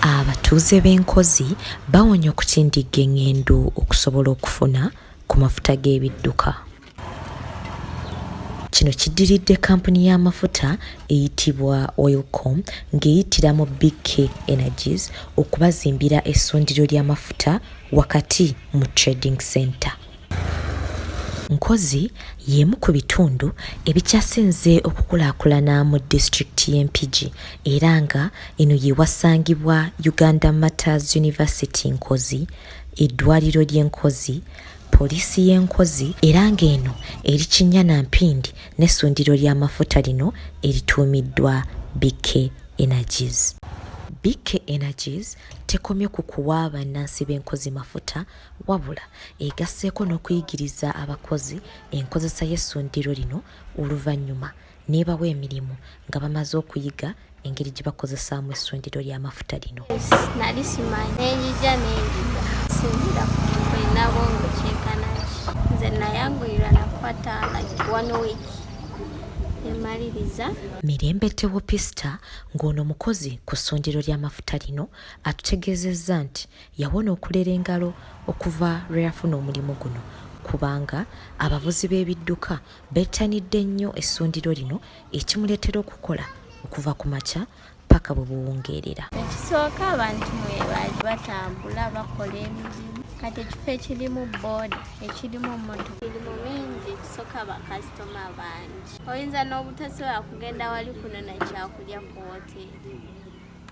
Abatuuze b'e Nkozi bawonye okutindigga eng'endo okusobola okufuna ku mafuta g'ebidduka. Kino kiddiridde kkampuni y'amafuta eyitibwa Oilcom ng'eyitira mu BK Energies okubazimbira essundiro ly'amafuta wakati mu Trading Centre. Nkozi y'emu ku bitundu ebikyasinze okukulaakulana mu disitulikiti y'e Mpigi era nga eno ye wasangibwa Uganda Martyrs University Nkozi, eddwaliro ly'e Nkozi, poliisi y'e Nkozi era ng'eno eri kinnya na mpindi n'essundiro ly'amafuta lino erituumiddwa BK Energies. BK Energies tekomye ku kuwa bannansi b'e Nkozi mafuta Wabula egasseeko n'okuyigiriza abakozi enkozesa y'essundiro lino oluvannyuma n'ebawa emirimu nga bamaze okuyiga engeri gye bakozesaamu essundiro ly'amafuta lino. Nali simanyi nenjija nenjiga sinzira ku muntu olina bwongo kyenkana ki nze nayanguyirwa nakwata like one week nemaliriza. Mirembe Tewopisita ng'ono mukozi ku ssundiro ly'amafuta lino atutegeezezza nti Yawona okulera engalo okuva lwe yafuna omulimu guno kubanga abavuzi b'ebidduka bettanidde nnyo essundiro lino ekimuleetera okukola okuva ku makya ppaka bwe buwungeerera. Ekisooka abantu mwebali batambula bakola emirimu kati ekifo ekirimu booda ekirimu mmotoka emirimu mingi ekisooka bakasitoma bangi oyinza n'obutasobola kugenda wali kunona kyakulya ku woteeri.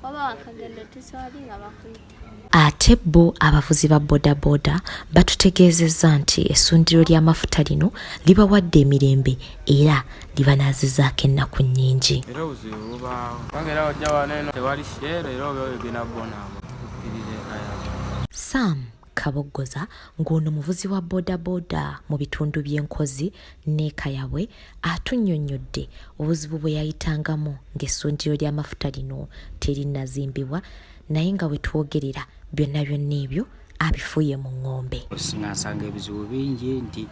Oba wakagenda otuuse wali nga bakuyita. Ate bo abavuzi ba bodaboda batutegeezezza nti essundiro ly'amafuta lino libawadde emirembe era libanaazizaako ennaku nnyingi. Era obuzibu bubaawo kubanga era ojja wano eno tewali sheero era oba ogenda kubonaabona okukkirira eka yaabwe. Sam Kaboggoza ng'ono muvuzi wa bodaboda mu bitundu by'e Nkozi n'e Kayabwe atunnyonnyodde obuzibu bwe yayitangamu ng'essundiro ly'amafuta lino terinnazimbibwa naye nga we twogerera byonna byonna ebyo abifuuye mu ng'ombe. Nga nsanga ebizibu bingi nti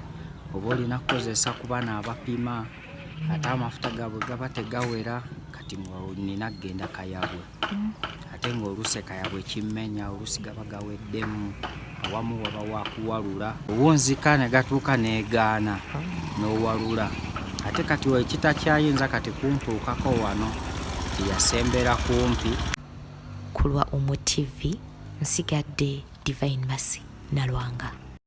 oba olina kukozesa ku bano abapima ate amafuta gaabwe gaba tegawera kati nina kugenda Kayabwe. ate ng'oluusi ekayabwe kimmenya oluusi gaba gaweddemu awamu waba wakuwalula owunzika ne gatuuka negaana n'owalula ate kati ekitakyayinza kati kuntuukako wano tiyasembera kumpi. Ku lwa Umu TV, nsigadde Divine Mercy Nalwanga.